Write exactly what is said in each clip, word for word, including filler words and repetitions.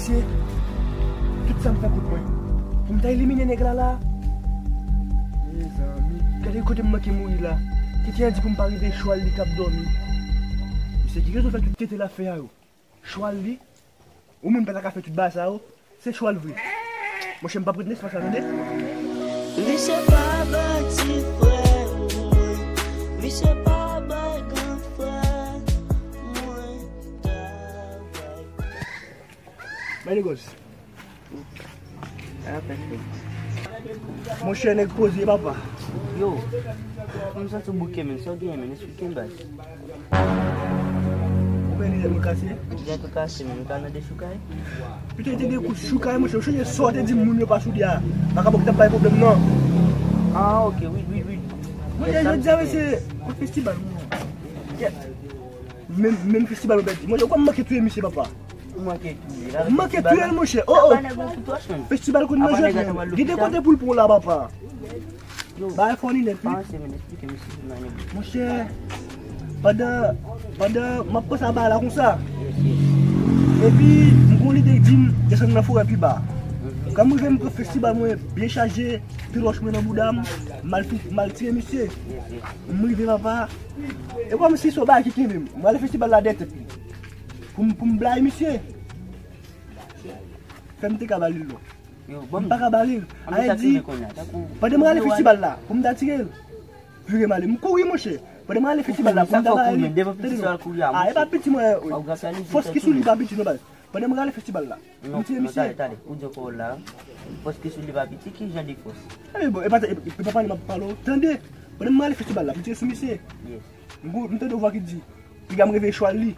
Tout sa m fè kont mwen. Pou m ta elimine nèg la la. Mezanmi, gade kote m manke mouri la. Tenten an di pou m pa reve chwal li k ap dòmi. Misye ki rezon fè tout tenten l ap fè a yo. Chwal li. Ou menm pa ta ka fè tout bagay sa yo. Se chwal vre. Monchè, m p ap ret nan espas la, tande. Misye pa bay ti frè mwen. Misye pa bay gran frè mwen. Bay negòs. Sa ap fè, frè? Monchè, nèg poze, papa. Yo, m santi w bouke, menn. Sa w genyen, menn? Esplike m, baz. Ou pè lizèt mwen kase? Lizèt ou kase, menn. Ou ka nan dechoukay? Pito, te gen kout choukay, monchè. Ou sonje sa w te di moun yo pa soulye a? Vakabon ki t ap bay pwoblèm, non. Ah, ok, wi, wi, wi. Monchè, jodi a, mesye, kout festival, mwen. Kèt. Menm, menm festival, mwen pèdi. Monchè, ou kwè m manke touye misye, papa? Ou manke touye l. Ou manke touye l, monchè. Oh, oh. Festival konn nan jwèt, menm. Gen de kote pou l pran la, papa. Yo, bagay fò li nèt, wi. Panse, men, esplike m si nan nèg. Monchè, pandan, pandan m ap panse a bagay la konsa, epi m gon lide k di m desann nan forè pi ba. Kan m rive, m pran festival mwen byen chaje, pil wòch mwen nan bouda m, m al fi-, m al tire misye. M rive, papa. E kòmsi se yon bagay ki kenbe m. M rale festival la dèyè tèt li. Pou m, pou m blayi misye. Fè m te ka ba li l non. Yo, m pa ka ba li l. Sa vle di, pandan m rale festival la, pou m ta tire l, vire m ale. M kouri, monchè. Pandan m rale festival la, pou m ta ba li l. Tande non. A, e pa piti mwen. Fòs ki sou li pa piti non, baz. Pandan m rale festival la, pou m tire misye. Tande, tande. Ou di ankò la. Fòs ki sou li pa piti, ki jan de fòs? E bon, e pa, e, e pa pale m ap pale w. Tande. Pandan m rale festival la, pou m tire sou misye. M tande yon vwa ki di, piga m reveye chwal li.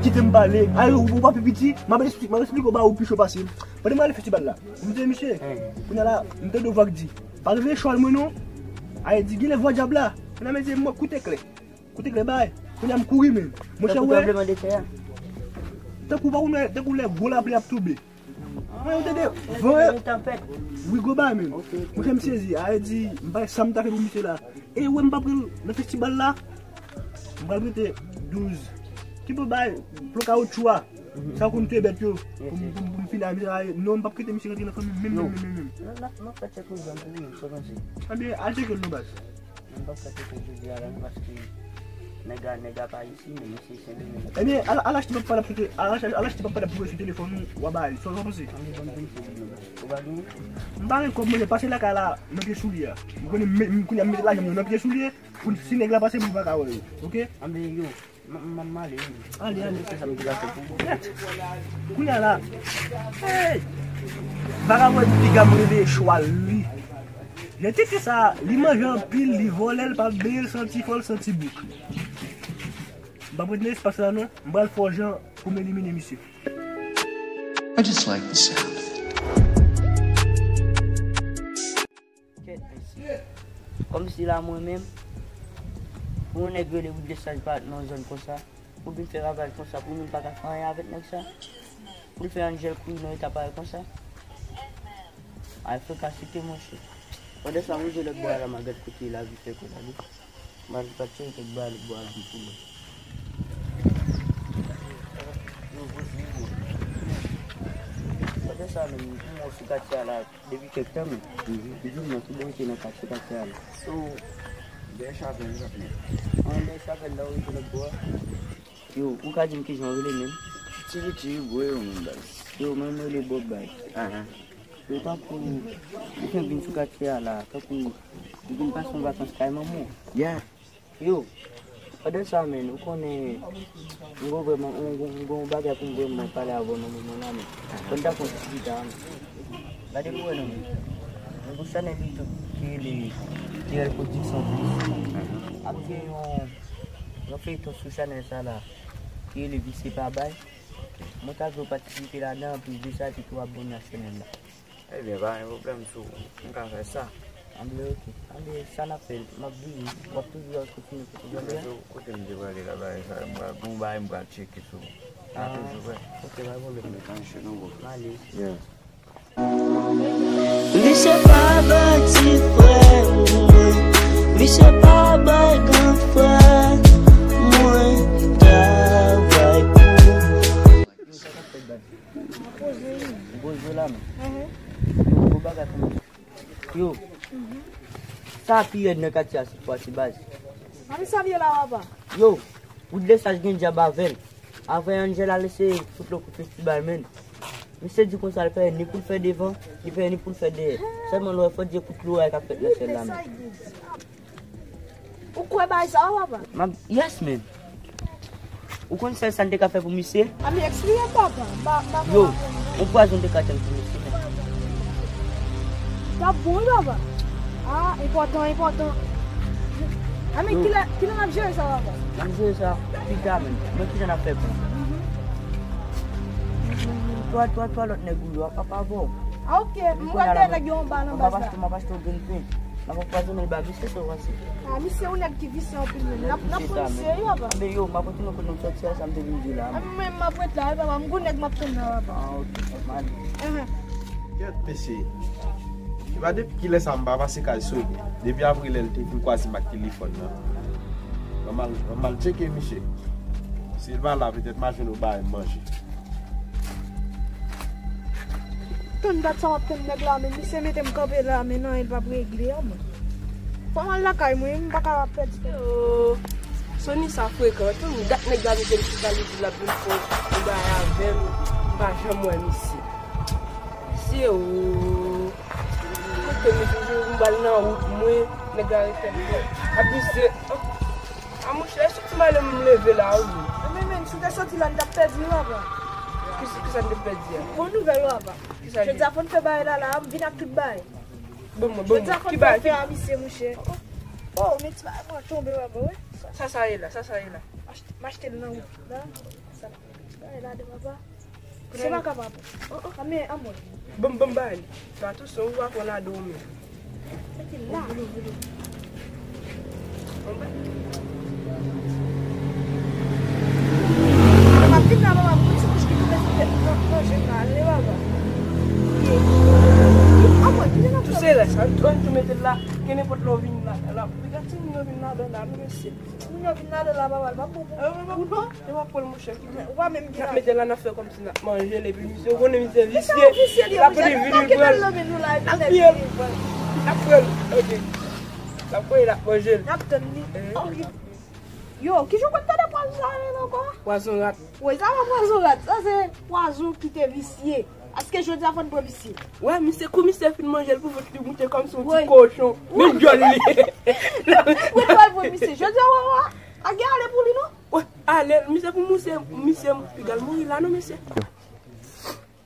Kite m pale. Ay, ou, ou pa pi piti. M ap esplike, m ap esplike w bagay ou pi cho pase m. Pandan m ale festival la, m di misye, kounye a la, m tande yon vwa k di, pa reveye chwal mwen non. Ay, di, genlè vwa dyab la. Kounye a, mesye, mwen koute klè. Koute klè bay. Kounye a, m kouri, men. Monchè, wè. Tankou pa konnen, tankou lè gwo lapli ap tonbe. Mwen, ou tande van. Wi, gwo bagay, men. Monchè, m sezi. Ay, di, m pa sa m ta fè pou misye la. E wè m pa pran nan festival la. M pral prete douz. Ki pou bay plan kawotchou a. Sa konn touye bèt yo. Pou m, pou m, pou m fini a misye la. Non, m p ap kite misye rantre nan fanmi m menm, menm, menm, menm. Non, non, m ap fè tchèk pou zòn pou li, sa w panse? Ebyen, al tcheke l non, baz. M p ap fè tchèk jodi a la, non, paske nèg la, nèg la pa isi, men misye Sendomeng. Ebyen, al, al achte pap padap sou te-, al achte, al achte pap padap pou mwen sou telefòn ou, w a ba li. Sa w panse? Ann ban m vin sou li non, baz. Ou pa gen? M pa gen kòb, mwen pase lakay la, nan pye soulye a. M konnen, m, m, kounye a, m mete lajan mwen nan pye soulye. Pou si nèg la pase, pou m pa ka wè yo. Oke? Anben, yo, m, m, m ale, wi. Ale, ale. Se sa m te ka fè pou ou. Nèt. Kounye a la. Hey! Vakabon di piga m reveye chwal li. Jan titi sa, li manje anpil, li vòlè, l pa beye, l santi fò, l santi bouk. M p ap ret nan espas la, non. M pral fè yon jan pou m elimine misye. I just like the sound of it. Kèt, mesye. Kòmsi la mwen menm, pou yon nèg rele Woodley Saj pa nan yon zòn konsa, pou vin fè ravaj konsa, pou moun pa ka fè anyen avèk nèg sa, pou l fè Angel kouri nan eta parèy konsa. Ay, frekasite, monchè. Pandan sa, m rive lòt bò a la, m al gad kote lavi fè kò l ale. M al pa tcheke kèk bagay lòt bò a vin pou mwen. Pandan sa menm, m wè w sou katye a la depi kèk tan menm. Toujou nan tout bò rete nan katye, katye a la. So, dèyè chavèl, wi, patnè. An, dèyè chavèl la, w rete lòt bò a. Yo, ou ka di m kijan w rele menm? Ti Ricky Hugo yo menm, baz. Yo, mwen, mwen rele Bob Bay. Ahan. Yo, tankou ou fenk vin sou katye a la, tankou ou vin pase yon vakans kay manman w. Yeah. Yo, pandan sa, menn, ou konnen, m gon vrèman, m gon, m gon bagay pou m vrèman pale avè w nan moman la, menn. Fò n ta fè yon ti chita, menn. Gade pou wè non, menn. M gon chanèl YouTube ki rele T R Production Plus. Ap gen yon, yon feyton sou chanèl sa la ki rele Visye Pa Bay. Mwen ta vle w patisipe ladan, anplis de sa, epi tou abòne ak chanèl la. Ebyen, pa gen pwoblèm, si w, m ka fè sa. Anben, oke. Anben, sa n ap fè, m ap di w, w ap toujou ap kontinye kote w prale a? Kote m te prale la, bagay sa, m pral gon bagay, m pral tcheke sou. M ap toujou prè. Oke, pa gen pwoblèm. Mete an che non, bro. M ale. Yeah. Misye pa bay ti frè mwen. Misye pa bay gran frè mwen. Travay pou la, men. Mhm. Yo, gwo bagay pou mwen. Yo. Mhm. Sa pi rèd nan katye a se fwa ti baz. Mami, sa vye la, papa. Yo, Woodley Saj gen dyab avè l. Avè Angel al eseye fout lòt kout festival, men. Misye di konsa l pè ni pou l fè devan, li pè ni pou l fè dèyè. Sèlman lè w fò di kout loray k ap fèt nan syèl la, men. Ou kwè bagay sa a, papa? M ap, yes, men. Ou konn sèl sa n te ka fè pou misye? A, mi eksplike, papa. M pa, m pa konn. Yo, yon pwazon te ka tann pou misye, men. T ap bon, wi, papa. A, enpòtan, enpòtan. A, men kilè, kilè n ap jere sa, papa? N ap jere sa pita, men. Men kijan n ap fè pou? Mhm. Twa, twa, twa lòt nèg ou yo, ap, ap avè w. A, oke. M pral dèyè nèg yo anba nan baz la. M ap achte, m ap achte yon grenn pen. N ap anpwazonnen l ba misye, sa w panse? A, misye yon nèg ki visye anpil, menm. N ap, n ap pran misye, wi, papa. Men yo, m ap retounen kote nou sòti a, sa m te vin di la. A, mwen menm, m ap ret la, wi, papa. M gon nèg m ap tann la, papa. A, oke, m ale. Ehn. Kèt, mesye. E pa depi kilè sa m pa pase kay Sony. Depi apre lè l te fin kwaze m ak telefòn nan. Ban m al, ban m al tcheke misye. Si l pa la, petèt m a jwenn yon bagay manje. Tann dat sa m ap tann nèg la, men misye mete m kanpe la, men nan, li p ap regle an, mwen. Fò m al lakay mwen, m pa ka pèdi tan. Yo, Sony sa frekan, tann dat nèg la mete m chita, li di l ap vin fè yon bagay avè m, m pa janm wè misye. Misye, o, kote misye, m pral nan wout mwen, nèg la ret fè m. Ap misye, a, monchè, e soti malè m leve la, wi. Men, men, si w te soti la, n t ap pèdi, wi, papa. Kisa, kisa n te pèdi a? Bon nouvèl, wi, papa. Kisa? Jodi a fò n fè bagay la, la, m vin ak tout bagay. Bon, bon, bon. Jodi a fò n fè fè a misye, monchè. Oh, men ti bagay mwen tonbe, papa, wi. Sa, sa ye la, sa, sa ye la. M achte l nan wout la. Sa, ti bagay la de, papa. Se pa kapab. Oh, oh. A, men, anmwey. Bon, bon, bay. Fè atansyon, ou pa pran ladan w menm. Mete l la. Bon, bay. M ap vin la, papa, m gon ti bouch ki tonbe sou tèt nan, nan je m la, ale, papa. Anmwey, ki jan n ap fè? Tou se rès, ann tou, ann tou mete l la, ke nenpòt lè w vin la, la, gade timoun yo vin ladan la, nou mesye. Moun yo vin ladan la, papa, l p ap bon pou ou non. E w ap pran l, monchè, kite. Ou pa menm gen lajan. N ap mete la, n ap fè kòmsi n ap manje l, epi misye, ou konnen misye visye. Misye visye li ye, monchè. N ap kite l nan men nou la, epi n ap pran l. N ap pran l, ok. N ap pran l, n ap manje l. N ap tann li. Eh. Ok. Yo, kijan w konn tande pwazon sa rele ankò? Pwazon rat. Wi, sa pa pwazon rat, sa se pwazon ki te visye. Paske jodi a fò n pran misye. Wè, misye, kou misye fin manje l pou vant li moute kòmsi yon ti kochon. Wi. Men djòl li. Wi, pral pran misye. Jodi a, wè, wè, a gen ale pou li, non? Wè, ale, misye pou misye, misye piga l mouri la, non, mesye.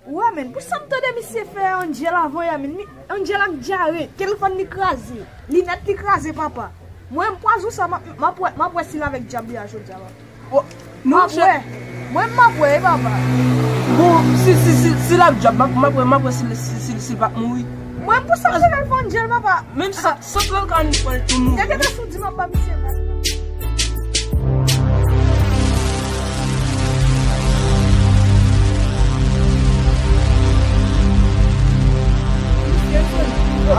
Wè, men, pou sa m tande misye fè Angel avan yè, men, mi-, Angel ak dyare, telefòn li kraze, linèt li kraze, papa. Mwen, m pwazon sa, m ap, m ap wè, m ap wè si l avèk dyab li a jodi a, papa. Oh, non, monchè. Mwen, m ap wè, e papa. Bon, si, si, si, si l ap dyab, m ap, m ap wè, m ap wè si, si, si, si l p ap mouri. Mwen, pou sa m te fè Angel, papa. Menm sa, sa l ka annik pran l tou mouri. Tèt etan sou di m ap ba misye mal. Misye fè.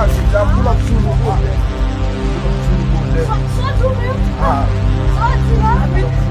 Ah, se dyab pou l ap sou nou, papa. Sou nou, papa. Sa, sa w di menm? Ah. Sa w di la?